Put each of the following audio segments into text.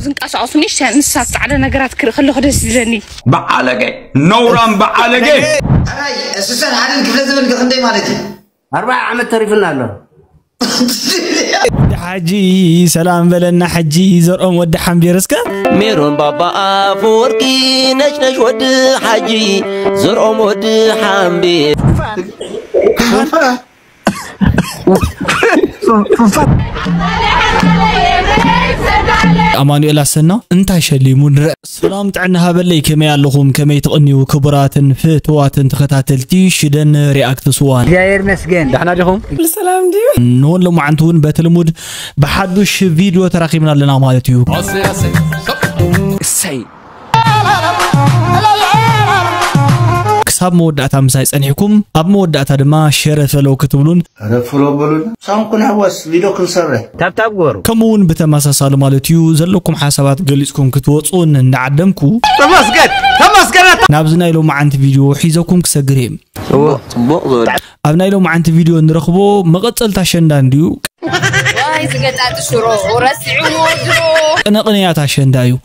ዝንቀሳቐሱ ንእሽተን እንስሳት ጻዕዳ ነገራት ክርኢ ከለኹ ደስ ዝብለኒ። በዓለገ፣ ነውራም በዓለገ። ሕራይ፣ ስሳን ሓደን ክፍለ ዘበን ክንደይ ማለት እዩ? ኣርባዓ ዓመት ተሪፉና ኣሎ። ወዲ ሓጂ ሰላም በለና ሕጂ። ዘርኦም ወዲ ሓምቤር እስከ። ሜሮን ባባ ኣፈወርቂ፣ ነሽነሽ ወዲ ሓጂ፣ ዘርኦም ወዲ ሓምቤር። ኣማኑኤል ኣሰና እንታይ ሸሊሙ ንርእ። ሰላም ጥዕና ሃበለይ፣ ከመይ ኣለኹም? ከመይ ትቕንዩ ክቡራትን ፍትዋትን ተኸታተልቲ ሽደን ሪኣክት ስዋን? እግዚኣብሔር ይመስገን። ደሕና ዲኹም? ሰላም ድዩ? ንሆን ሎማዓንቲ እውን በቲ ልሙድ ብሓዱሽ ቪድዮ ተራኺብና ኣለና ማለት እዩ። እሰይ። ክሳብ መወዳእታ ምሳይ ጸኒሕኩም፣ ኣብ መወዳእታ ድማ ሸረ ፈለው ክትብሉን ረፍሎ በሉና። ሳም ክንሕወስ ቪድዮ ክንሰርሕ። ታብታብ ግበሩ። ከምኡ እውን ብተመሳሳሊ ማለት እዩ ዘለኩም ሓሳባት ገሊጽኩም ክትወፁን እንዳዓደምኩ ተመስገን ተመስገን። ናብዚ ናይ ሎማዓንቲ ቪድዮ ሒዘኩም ክሰግር እየ። ጽቡቕ ዝበለ ኣብ ናይ ሎማዓንቲ ቪድዮ ንረኽቦ መቐጸልታ ሸንዳ እንድዩ። ዋይ ዝገጣጥ ሽሮ ረሲዑዎ ድሮ። ቅነቅንያት ኣሸንዳ እዩ።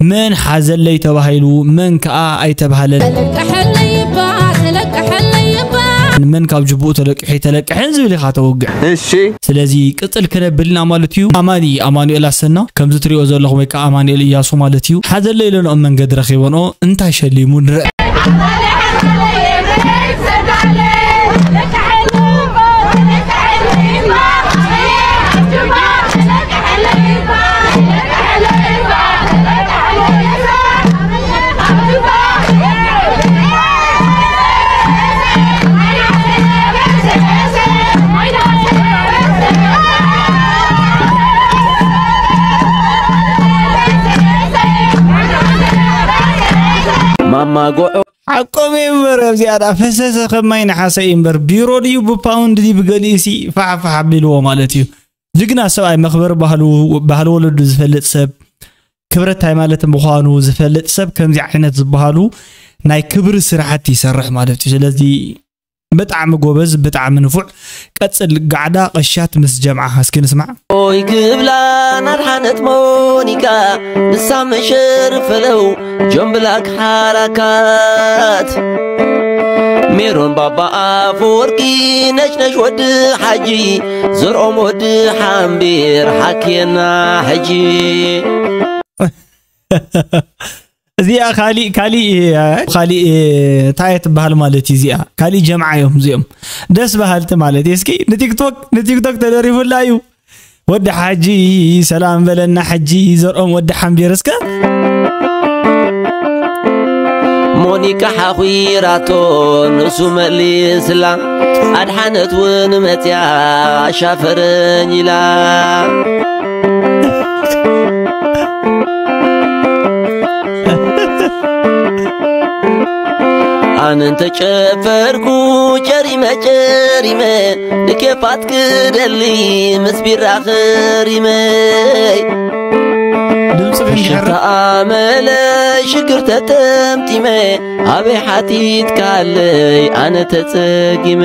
መን ሓዘለይ ተባሂሉ፣ መን ከኣ ኣይተባህለን። መን ካብ ጅቡኡ ተለቂሑ ኣይተለቅሐን ዝብል ኢኻ ተወግዕ። እሺ ስለዚ ቅጽል ክነብል ኢና ማለት እዩ። ኣማኒ ኣማኑኤል ኣሰና ከምዚ ትሪኦ ዘለኹም ወይ ከኣ ኣማኑኤል እያሱ ማለት እዩ። ሓዘለይ ኢለንኦ መንገዲ ረኺበንኦ እንታይ ሸሊሙ ንርእ። ማማ ጎዖ ሓቆም እየ እምበር ኣብዚኣ ደኣ ፈሰሰ ከም ማይ ነሓሰ እዩ እምበር ቢሮ ድዩ ብፓውንድ ድዩ ብገሊኡ ሲ ፋሕፋሕ ኣቢልዎ ማለት እዩ። ጅግና ሰብኣይ መኽበሪ ባህሉ ባህሊ ወለዱ ዝፈልጥ ሰብ ክብረት እንታይ ማለት ምዃኑ ዝፈልጥ ሰብ ከምዚ ዓይነት ዝበሃሉ ናይ ክብሪ ስራሕቲ ይሰርሕ ማለት እዩ። ስለዚ ብጣዕሚ ጎበዝ ብጣዕሚ ንፉዕ ቀጽል ጋዕዳ ቀሻት ምስ ጀምዓ እስኪ ንስማዕ። ኦይ ክብላ ናድሓነት ሞኒካ ንሳ መሸር ፈለው ጆምብላክ ሓራካት ሜሮን ባባ ኣፈወርቂ ነሽነሽ ወዲ ሓጂ ዘርኦም ወዲ ሓምቢር ሓክየና ሕጂ። እዚኣ ካሊእ ካሊእ ካሊእ እንታይ ትበሃል ማለት እዩ። እዚኣ ካሊእ ጀምዓ እዮም እዚኦም ደስ በሃልቲ ማለት እዩ። እስኪ ንቲክቶክ ንቲክቶክ ተደሪፉላ እዩ። ወዲ ሓጂ ሰላም በለና ሕጂ ዘርኦም ወዲ ሓምቢር እስከ። ሞኒካ ሓኺራቶ ንሱ መሊስላ ኣድሓነት እውን መፅያ ኣሻፈረኝ ኢላ። ኣነ እንተጨፈርኩ ጨሪመ ጨሪመ ንኬፋት ክደሊ ምስ ቢራ ክሪመ ድምፂ ግን ይሕረ ሽታ ኣመለ ሽግር ተጠምጢመ ኣበይ ሓቲትካለይ ኣነ ተጸጊመ።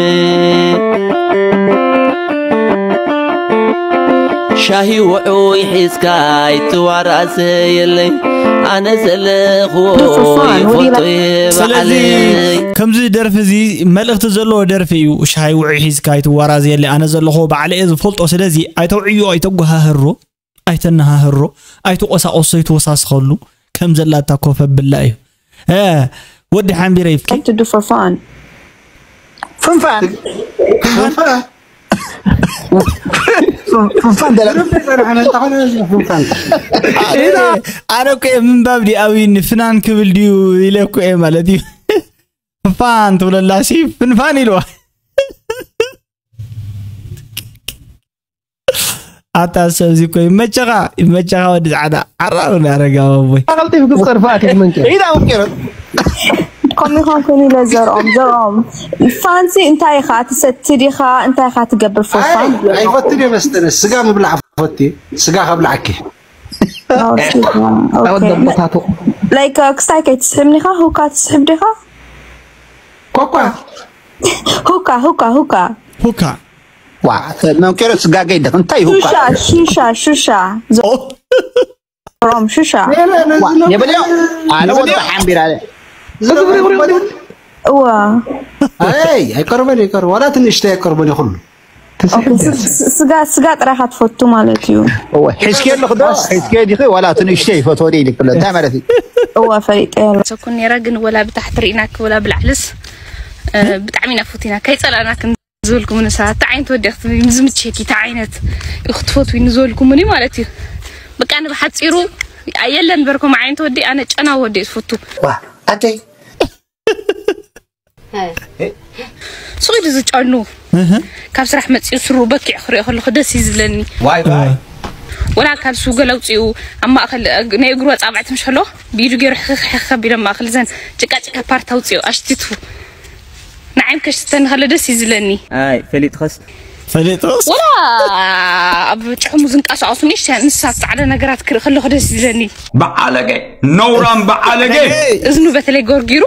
ሻሂ ውዑይ ሒዝካ ኣይትዋራዘየለይ ኣነ ዘለኽዎ ይፈልጦ እየ ስለዚ ባዕለይ። ከምዚ ደርፊ እዚ መልእኽቲ ዘለዎ ደርፊ እዩ። ሻሂ ውዑይ ሒዝካ ኣይትዋራዘየለይ ኣነ ዘለኽዎ ባዕለ እየ ዝፈልጦ። ስለዚ ኣይተውዕዮ ኣይተጓሃህሮ ኣይተነሃህሮ ኣይትቆሳቆሶ ኣይትወሳስኸሉ ከም ዘላታ ኮፍ ኣብላ እዩ። እ፣ ወዲ ሓምቢረ ይፍኪ What to do for fun? ፍንፋን ፍንፋን ደለ ፍንፋን ኣነ እኮ እየ ምንባብ ዲኣዊ ንፍናን ክብል ድዩ ኢለ እኮ እየ ማለት እዩ። ፍንፋን ትብለላ ሲ ፍንፋን ኢልዋ። ኣታ ሰብ እዚ እኮ ይመቸኻ ይመቸኻ ወዲ ጻዕዳ ዓራው ናረጋ ኣቦይ። ቀልጢፍ ክጸርፋ ኣትመንከ ኢዳ ወቀረ ከምኡ ኢኻ ኮይኑ ኢለ ዘርኦም ዘርኦም ፋንሲ እንታይ ኢኻ ትሰቲ ዲኻ እንታይ ኢኻ ትገብር for fun? ኣይፈትን እየ መስተ ስጋ ምብላዕ ፈት ስጋ ከብላዓኪ። Like ክስታይ ከይትስሕብኒ ኢኻ ሁካ ትስሕብ ዲኻ? ኮኳ ሁካ ሁካ ሁካ ሁካ ዋ፣ መንኬሮ ስጋገ ይደኽ እንታይ ይሁካ? ሹሻ ሹሻ ሹሻ ዞሮም ሹሻ የበልዮ ኣነ ወጣ ሓምቢራ እዋ ኣይ ኣይቀርበን ይቀርብ ዋላ ትንሽተ ኣይቀርበን ይኹሉ ኦኬ፣ ስ- ስ- ስጋ ስጋ ጥራይ ኢኻ ትፈቱ ማለት እዩ። ሒዝኬ ኣለኹ ዶ? ሒዝኬ ዲኺ ዋላ እቲ ንእሽተይ ይፈትዎ ዶ ኢልክለ እንታይ ማለት እዩ? እዋ ፈሊጠ ያለ ሰኩን ነራ ግን ወላ ብታሕቲ ርኢናክ ወላ ብላዕልስ እ፣ ብጣዕሚ ኢና ፈቲና ከይፀላእናክ ዝበልኩምኒ ሰባት እንታይ ዓይነት ወዲ ክትብሊ ዝምቸኪ እንታይ ዓይነት ክትፈትዊ ንዝበልኩምኒ ማለት እዩ። በቃ ንብሓፂሩ የለን በርኮም ዓይነት ወዲ ኣነ ጨና ወዲ እየ ዝፈቱ። ኣተይ ሱቕ ኢሉ ዝጨኑ ካብ ስራሕ መፂኡ ስሩ በኪዕ ክሪኦ ከለኹ ደስ እዩ ዝብለኒ። ዋይ ዋይ ወላ ካልሱ ገለ ኣውፂኡ ኣብ ማእኸል ናይ እግሩ ኣፃብዕቲ ምሽ ኣሎ ብኢዱ ገይሩ ሕኽኽ ሕኽኽ ኣቢሉ ኣብ ማእኸል ዘን ጭቃ ጭቃ ፓርት ኣውፂኡ ኣሽቲቱ ንዓይም ከሽትተኒ ከሎ ደስ እዩ ዝብለኒ። ኣይ ፈሊጥኸስ ፈሊጥስ ወላ ኣብ ጭሕሙ ዝንቀሳቐሱ ንእሽተያን እንስሳት ፃዕዳ ነገራት ክርኢ ከለኹ ደስ እዩ ዝብለኒ። በዓለገ ነውራም በዓለገ እዝኑ በተለይ ጎርጊሩ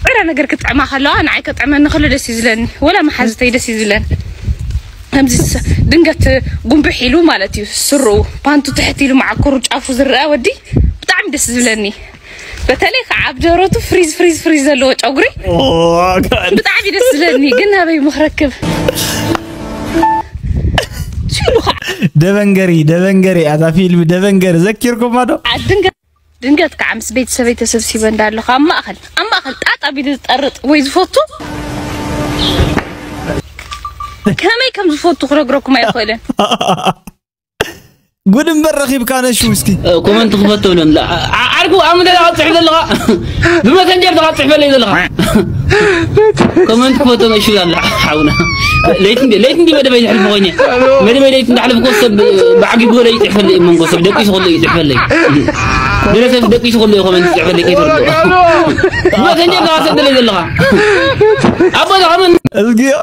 ዕረ ነገር ክጥዕማ ከለዋ ንዓይ ከጥዕመኒ ከሎ ደስ እዩ ዝለኒ ወላ መሓዝተይ ደስ እዩ ዝለን ከምዚ ስ- ድንገት ጉንብሕ ኢሉ ማለት እዩ ስርኡ ፓንቱ ትሕት ኢሉ መዓኮሩ ጫፉ ዝረአ ወዲ ብጣዕሚ ደስ ዝብለኒ በተለይ ከዓ ኣብ ደረቱ ፍሪዝ ፍሪዝ ፍሪዝ ዘለዎ ጨጉሪ ብጣዕሚ ደስ ዝለኒ ግን ናበይ ምክረክብ ሽሉ ከዓ ደበንገሪ ደበንገሪ ኣታ ፊልም ደበንገሪ ዘኪርኩማ ዶ ድንገት ድንገት ከዓ ምስ ቤተሰበይ ተሰብሲበ እንዳለኹ ኣብ ማእኸል ኣብ ማእኸል ጣጣ ቢሉ ዝጠርጥ ወይ ዝፈቱ ከመይ ከም ዝፈቱ ክነግረኩም ኣይኽእልን ጉድ እምበር ረኺብካ ነሹ እስኪ ኮመንት ክፈቶ ብለን ዓርኩ ኣብ ምንታይ ትፅሕፍ ዘለኻ ብመሰንጀር ትፅሕፈለይ ዘለኻ ኮመንት ክፈቶ ነሹ ኣላ ሓውና ለይቲ ለይቲ እንዲ መደበይ ዘሕልፍ ኮይነ መደበይ ለይቲ እንዳሕለፍኮ ሰብ ብዓጊ ብወለ ይፅሕፈለይ መንጎ ሰብ ደቂሱ ከሎ ይፅሕፈለይ ገለ ሰብ ደቂሱ ከሎ ኮመንት ይፅሕፈለይ ከይተርዶ ብመሰንጀር ትፅሕፈለይ ዘለኻ ኣቦ ዘኸምን እዝጊዮ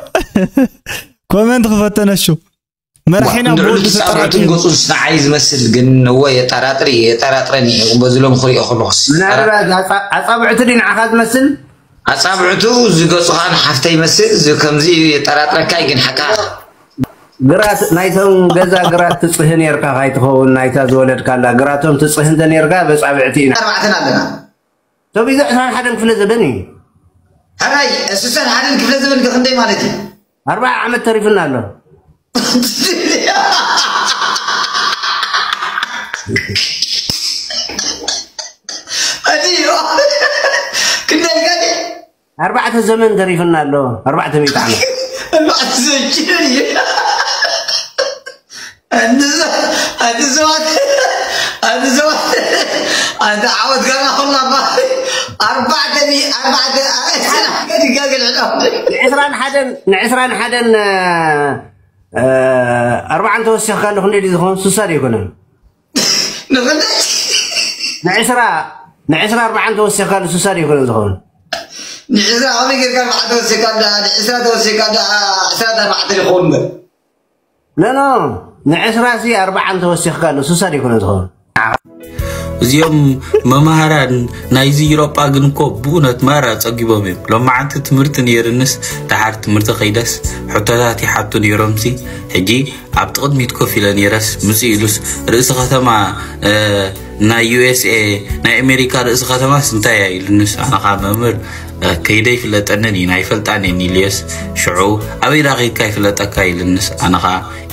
ኮመንት ክፈቶ ነሹ መራሒና ንዕሉ ብወዲ ተጻብዕቱን ተጠራጥሩ ገጹን ንዓይ ዝመስል ግን እወ የጠራጥር እየ የጠራጥረኒ እየ በዝሎም ክሪኦ ከለኹስ ምናልባት ኣጻ- ኣጻብዕቱ ድዩ ንዓኻ ዝመስል ኣጻብዕቱ ዝገጹ ከዓ ንሓፍተይ ይመስል እዚ ከምዚ እዩ የጠራጥረካ እዩ ግን ሓቃ ግራት ናይቶም ገዛ ግራት ትጽህ ነርካ ካይትኸውን ናይታ ዝወለድካላ ግራቶም ትጽህ እንተ ነርካ በጻብዕቲ ኢና ኣርባዕተን ኣለና ቶቢዛ ዕስራን ሓደን ክፍለ ዘበን እዩ ሕራይ ስሳን ሓደን ክፍለ ዘበን ከ ክንደይ ማለት እዩ ኣርባዓ ዓመት ተሪፍና ኣሎ ኣዲዮ ክንደይ ገዲ ኣርባዕተ ዘመን ተሪፍና ኣሎ ኣርባዕተ ሚእቲ ዓመት ኣርባዕተ ዘመን እዩ ኣንተ ዘዋት ኣንተ ዘዋት ኣንተ ዓወት ጋና ኩላ ኣርባዕተ ሚ ኣርባዕተ ገዲ ጋገል ዕዳ ንዕስራን ሓደን ንዕስራን ሓደን ኣርባዓን ተወሲኽካ ኣሎ ክንደይ ድዩ ዝኸውን ስሳ ዶ ይኮነን ንኽንደይ ንዕስራ ንዕስራ ኣርባዓን ተወሲኽካ ኣሎ ስሳ ዶ ይኮነን ዝኸውን ንዕስራ ከመይ ጌርካ ኣርባዕተ ተወሲኽካ እንዳ ንዕስራ ተወሲኽካ እንዳ ዕስራ እንዳ ኣርባዕተ ይኸውን እምበር ኖ ኖ ንዕስራ ሲ ኣርባዓን ተወሲኽካ ኣሎ ስሳ ዶ ይኮነን ዝኸውን እዚኦም መምሃራን ናይዚ ኢሮጳ ግን እኮ ብእውነት ማራ ጸጊቦም እዮም። ሎማዓንቲ ትምህርቲ ነይርንስ ደሓር ትምህርቲ ከይደስ ሕቶታት ይሓቱ ነይሮምሲ ሕጂ ኣብቲ ቅድሚት ኮፍ ኢለ ነይረስ ምጽእ ኢሉስ ርእሲ ከተማ እ፣ ናይ ዩ ኤስ ኤ ናይ ኣሜሪካ ርእሲ ከተማስ እንታይ እያ ኢሉንስ ኣነኻ መምህር እ፣ ከይደ ይፍለጠንን እዩ ናይ ፈልጣን እየን ኢልየስ ሽዑ ኣበይ ዳ ከይድካ ይፍለጠካ ኢሉንስ ኣነኻ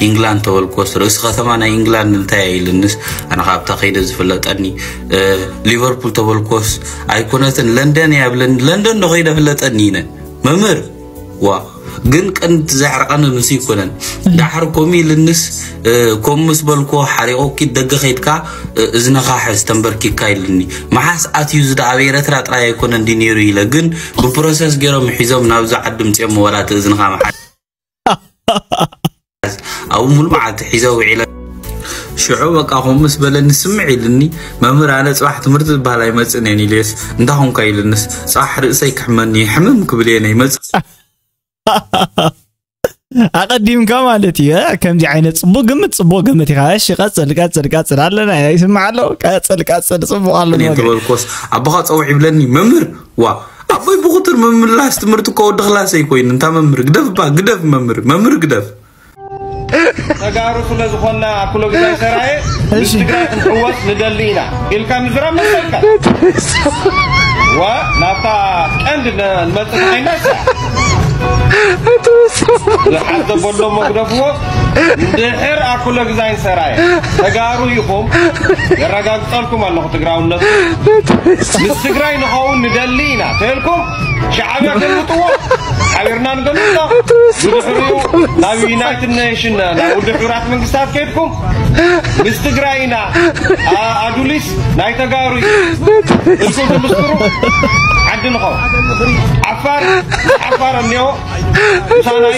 ኢንግላንድ ተበልኮስ ርእሲ ከተማ ናይ ኢንግላንድ እንታይ እያ ኢልንስ ኣነ ካብታ ከይደ ዝፍለጠኒ እ፣ ሊቨርፑል ተበልኮስ ኣይኮነትን ለንደን እያ ብለኒ ለንደን ዶ ከይደ ፍለጠኒ ኢነ መምህር ዋ ግን ቀንዲ ዘሕርቐኒ ንሱ ይኮነን ዳሕር ኮሚ ኢልንስ እ፣ ኮም ምስ በልኮ ሓሪቑ ኪድ ደገ ከይድካ እ፣ እዝንኻ ሕዝ ተንበርኪካ ኢልኒ መሓስ ኣትዩ ዝዳ ኣብ ኤረትራ ጥራይ ኣይኮነን ዲ ነይሩ ኢለ ግን ብፕሮሰስ ገይሮም ሒዞም ናብዚ ዓዲ ምፅኦም ወላ እቲ እዝንኻ መሓዝ ኣብኡ ሙሉ መዓልቲ ሒዘ ውዒለ ሽዑ በቃ ከምኡ ምስ በለኒ ስምዕ ኢልኒ መምህር ኣነ ፅባሕ ትምህርቲ ዝበሃል ኣይመፅእን እየን ኢለየስ እንታይ ኮንካ ኢልንስ ፅባሕ ርእሰይ ክሕመኒ ሕምም ክብል እየ ነይመፅእ ኣቐዲምካ ማለት እዩ እ፣ ከምዚ ዓይነት ፅቡቅ ግምት ፅቡቅ ግምት ኢኻ እሺ ቀፅል ቀፅል ቀፅል ኣለና ይስማዕ ኣሎ ቀፅል ቀፅል ፅቡቅ ኣሎ እኔ ተበልኮስ ኣቦኻ ፀውዕ ይብለኒ መምህር ዋ ኣቦይ ብቁጥር ምምላስ ትምህርቲ እኮ ወዲ ክላሰይ ኮይኑ እንታ መምህር ግደፍ እባ ግደፍ መምህር መምህር ግደፍ ተጋሩ ስለ ዝኾንና ኣኩሎ ግዛይ ሰራየ ምስ ትግራይ ክንሕወስ ንደሊ ኢና ኢልካ ምዝራብ መሰልካ። ዋ ናብታ ቀንዲ ን- ንመጽእ ተኸይናሳ ዝሓዘ በሎ መግደፍዎ። እንድሕር ኣኩሎ ግዛይን ሰራየ ተጋሩ ኢኹም የረጋግጸልኩም ኣለኹ ትግራውነቱ። ምስ ትግራይ ንኸውን ንደሊ ኢና ተልኩም ሻዕብያ ገልብጥዎ። ሓቢርና ንገልብጦ። ብድሕሪኡ ናብ ዩናይትድ ኔሽን ናብ ውድብ ሕቡራት መንግስታት ከይድኩም ምስ ትግራይ ኢና። ኣዱሊስ ናይ ተጋሩ እዩ ኢልኩም ትምስክሩ። ዓዲ ንኸው ዓፋር ዓፋር እኒኦ ምሳናይ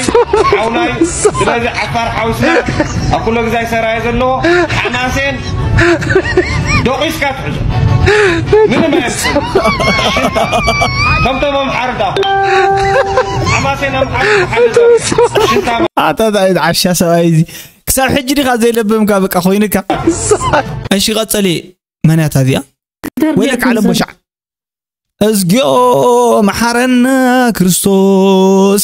ሓውናይ። ስለዚ ዓፋር ሓውስና ኣብ ኩሎ ግዛይ ሰራየ ዘለዎ ሓማሴን ዶቂስካ ትሕዞ ምንም ኣየምፅእ። ሽንታ ከምቶም ኣምሓርዳ ሓማሴን ኣምሓር ሓደ ሽንታ ኣታ እንታይ ዓሻ ሰብኣይ እዚ? ክሳብ ሕጂ ዲኻ ዘይለበምካ በቃ ኮይንካ? እሺ ቀጸሊ። መን እያ እዚኣ? ወይለክ ዓለም በሻዕ። እዝግዮ መሓረና ክርስቶስ።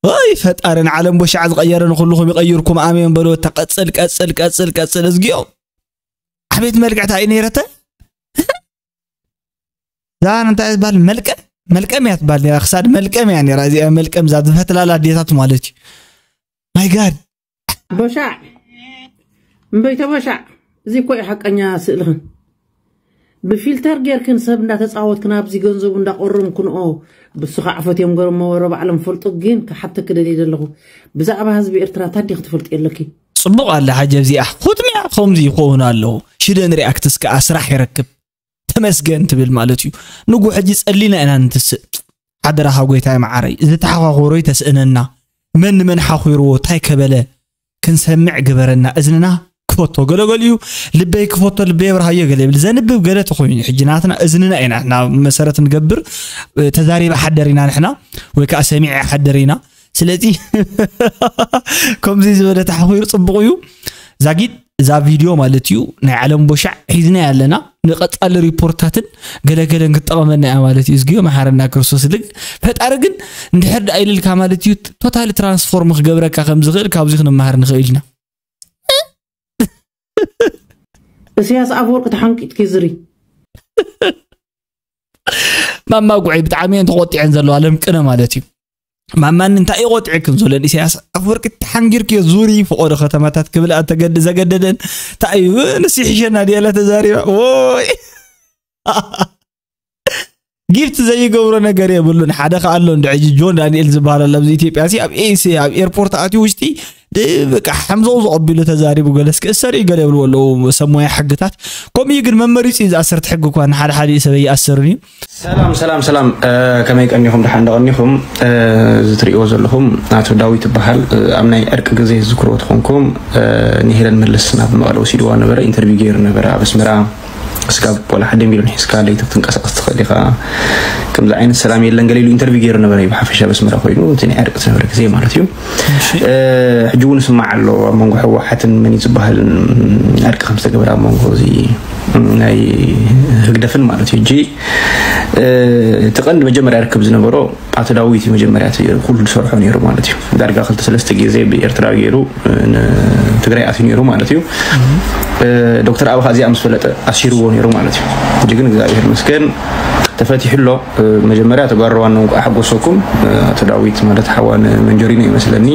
ወይ ፈጣሪ ንዓለም በሻዕ ዝቐየረ ንኹልኹም ይቐይርኩም ኣሜን በሉ። እታ ቀጽል ቀጽል ቀጽል ቀጽል እዝግዮ። ኣቤት መልክዕታ እዩ ነይረተ። ዛን እንታይ ዝበሃል መልቀ መልቀም እያ ትበሃል ነራ። ክሳድ መልቀም እያ ነራ። እዚኣ መልቀም እዛ ዝፈትላላ ኣዴታት ማለት እዩ። ማይ ጋድ። ቦሻዕ እምበይተ ቦሻዕ እዚ እኮ እዩ ሓቀኛ ስእልኽን። ብፊልተር ጌርክን ሰብ እንዳተፃወትክን ኣብዚ ገንዘቡ እንዳቆረምክንኦ ብስኻ ዕፈት እዮም ገረሞ ወረ ባዕሎም ፈልጡ። ግን ክሓተክ ደልየ ዘለኹ ብዛዕባ ህዝቢ ኤርትራ ታዲኽ ትፈልጥ የለኪ። ጽቡቕ ኣለ ሓጀ እዚኣ ኹትምያ ከምዚ ይኸውን ኣለዉ ሽደን ሪኣክትስ ከኣ ስራሕ ይረክብ ተመስገን ትብል ማለት እዩ። ንጉ ሕጂ ጸሊና ኢና ንትስእ ሓደራኻ ጎይታይ መዓረይ ዝተሓኻኾሮይ ተስእነና መን ንመን ሓኺርዎ ታይ ከበለ ክንሰምዕ ግበረና እዝንና ክፈቶ ገለገሊኡ ልበይ ክፈቶ ልበይ የብርሃዮ ገለ ይብል ዘንብብ ገለ ተኾይኑ ሕጂ ናትና እዝንና ኢና ንሕና መሰረት ንገብር ተዛሪበ ሓደር ኢና ንሕና ወይ ከዓ ሰሚዐ ሓደር ኢና ስለዚ ከምዚ ዝበለ ተሓኺሩ ፅቡቕ እዩ ዛጊድ እዛ ቪድዮ ማለት እዩ ናይ ዓለም ቦሻዕ ሒዝና ኣለና ንቐፃሊ ሪፖርታትን ገለገለን ክጠቐመና እያ ማለት እዩ እዝግዮ መሓረና ክርስቶስ ልግ ፈጣሪ ግን እንድሕር ደኣ ኢልልካ ማለት እዩ ቶታሊ ትራንስፎርም ክገብረካ ከም ዝኽእል ካብዚ ክንመሃር ንኽእል ኢና እስያስ ኣፈወርቂ ተሓንቂጥኪ ዝሪ ማማ ጉዐይ ብጣዕሚ እየን ተቆጢዐን ዘለዋ ለምቅነ ማለት እዩ ማማኒ እንታይ እዩ ቆጢዕክን ዘሎ ንኢሳያስ ኣፈወርቂ ተሓንጊርክዮ ዙሪ ፈቆዶ ከተማታት ክብል ኣተገድ ዘገደደን እንታይ እዩ ንስ ይሕሸና ድያላ ተዛሪባ ወይ ጊፍት ዘይገብሮ ነገር የብሉን ሓደ ከ ኣሎ እንደ ሕጂ ጆን ዳንኤል ዝበሃል ኣሎ ኣብዚ ኢትዮጵያ ሲ ኣብ ኤሲ ኣብ ኤርፖርት ኣትዩ ውሽጢ በቃ ሓምዘው ዘቐቢሉ ተዛሪቡ ገለስ ክእሰር እዩ ገለ ይብልዎ ኣለዉ ሰብ ሞያ ሕግታት ከምኡ እዩ ግን መመሪፂ እዩ ዝኣሰርት ሕጊ እኳ ንሓደ ሓደ ሰበይ ይኣስርን እዩ ሰላም ሰላም ሰላም ከመይ ቀኒኹም ደሓን ደቐኒኹም እዚ ትሪእዎ ዘለኹም ኣቶ ዳዊት ይበሃል ኣብ ናይ ዕርቂ ግዜ ዝዝክርዎ ተኾንኩም ንሄለን መለስ ናብ መቐለ ወሲድዋ ነበረ ኢንተርቪው ገይሩ ነበረ ኣብ ኣስመራ እስካብ ቆላ ሓደ ሚሊዮን ሒዝካ ለይቲ ክትንቀሳቀስ ትኽእል ኢኻ ከምዚ ዓይነት ሰላም የለን ገለ ኢሉ ኢንተርቪው ገይሩ ነበረ እዩ ብሓፈሻ በስመራ ኮይኑ እቲ ናይ ዕርቂ ዝነበረ ግዜ ማለት እዩ ሕጂ እውን ስማዕ ኣሎ ኣብ መንጎ ህወሓትን መን ዝበሃል ዕርቂ ከም ዝተገበረ ኣብ መንጎ እዚ ናይ ህግደፍን ማለት እዩ ሕጂ እቲ ቀንዲ መጀመርያ ርክብ ዝነበሮ ኣቶ ዳዊት እዩ መጀመርያ እቲ ኩሉ ዝሰርሖ ነይሩ ማለት እዩ ዳርጋ ክልተ ሰለስተ ግዜ ብኤርትራ ገይሩ ንትግራይ ኣትዩ ነይሩ ማለት እዩ ዶክተር ኣብኻ እዚኣ ምስ ፈለጠ ኣሲርዎ ነይሩ ማለት እዩ ሕጂ ግን እግዚኣብሔር መስገን ተፈቲሑ ኣሎ መጀመርያ ተጋሩ ዋና እንኳ ሓጎሰኩም ኣቶ ዳዊት ማለት ሓዋ ንመንጀሪኖ ይመስለኒ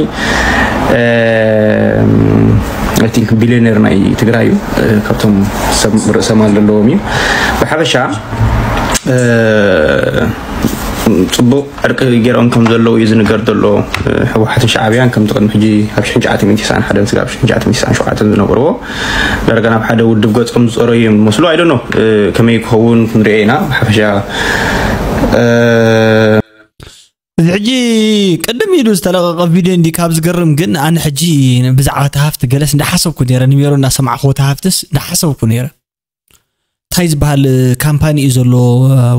I think ቢሊዮነር ናይ ትግራይ እዩ ካብቶም ሰብ ርእሰ ማል ዘለዎም እዩ ብሓፈሻ ፅቡቕ ዕርቂ ገይሮም ከም ዘለዉ እዩ ዝንገር ዘሎ ህወሓትን ሻዕብያን ከምቲ ቅድሚ ሕጂ ኣብ ሽሕን ትሽዓተ ሚእቲ ስዓን ሓደን ስጋብ ሽሕን ትሽዓተ ሚእቲ ስዓን ሸውዓተን ዝነበርዎ ዳርጋ ናብ ሓደ ውድብ ገጾም ዝፀረዩ እዮም ዝመስሉ ኣይደኖ ከመይ ክኸውን ክንሪኦ ኢና ብሓፈሻ እዚ ሕጂ ቅድም ኢሉ ዝተለቀቀ ቪድዮ እንዲ ካብ ዝገርም ግን ኣነ ሕጂ ብዛዕባ እቲ ሃፍቲ ገለስ እንዳሓሰብኩ ነረ ንሜሮ እንዳሰማዕክዎ እቲ ሃፍትስ እንዳሓሰብኩ ነረ እንታይ ዝበሃል ካምፓኒ እዩ ዘሎ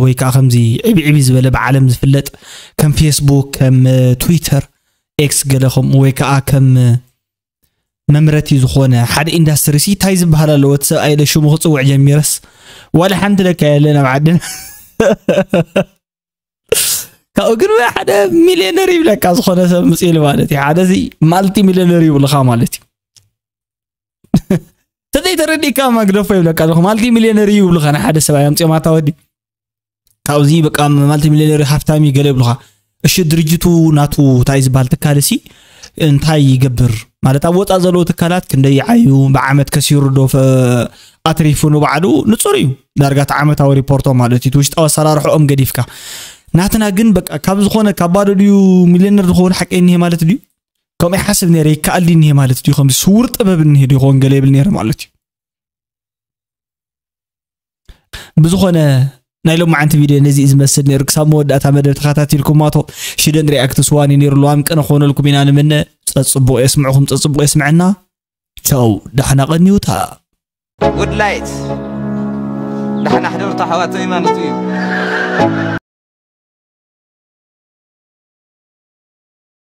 ወይ ከዓ ከምዚ ዕብዕቢ ዝበለ ብዓለም ዝፍለጥ ከም ፌስቡክ ከም ትዊተር ኤክስ ገለ ከምኡ ወይ ከዓ ከም መምረቲ ዝኾነ ሓደ ኢንዳስትሪ ሲ እንታይ ዝበሃል ኣለዎ እቲ ሰብኣይ ለ ሽሙ ክፅውዕ ጀሚረስ ዋላ ሓንቲ ለካ የለን ኣብ ዓድና ካብኡ ግን ሓደ ሚሊዮነር ይብለካ ዝኾነ ሰብ ምፅእ ኢሉ ማለት እዩ። ሓደ እዚ ማልቲ ሚሊዮነር ይብልኻ ማለት እዩ። ተዘይተረዲእካ ማግደፎ ይብለካ ኣለኹ። ማልቲ ሚሊዮነር እዩ ይብልኻ ንሓደ ሰብ ኣምፅኦም ኣታ ወዲ ካብዚ በቃ ማልቲ ሚሊዮነር ሃፍታሚ ገለ ይብልኻ። እሺ ድርጅቱ ናቱ እንታይ ዝበሃል ትካል ሲ እንታይ ይገብር ማለት ኣብ ወፃእ ዘለዉ ትካላት ክንደይ ይዓዩ ብዓመት ከሲሩ ዶ ኣትሪፉ ንባዕሉ ንፁር እዩ። ዳርጋ እቲ ዓመታዊ ሪፖርቶ ማለት እዩ ውሽጣዊ ኣሰራርሕኦም ገዲፍካ ናትና ግን በቃ ካብ ዝኾነ ካብ ባዶ ድዩ ሚሊዮነር ዝኸውን ሓቂ እኒሄ ማለት ድዩ? ከምኡ ይሓስብ ነይረ ይከኣል ድዩ እኒሄ ማለት ድዩ ከምዚ ስውር ጥበብ እኒሄ ድዩ ክኸውን ገለ ይብል ነይረ ማለት እዩ። ብዝኾነ ናይ ሎማዓንቲ ቪድዮ ነዚ እዩ ዝመስል ነይሩ። ክሳብ መወዳእታ መደብ ተኸታቲልኩማቶ ሽደን ሪኣክት ስዋኒ ነይሩ። ለዋም ቅነ ክኾነልኩም ኢና ንምነ። ጸጽቡቕ የስምዕኹም፣ ጸጽቡቕ የስምዐና። ቻው፣ ዳሕና ቀንዩታ። ውድላይት ዳሕና ሕደርታ ሓዋተይ ማለት እዩ።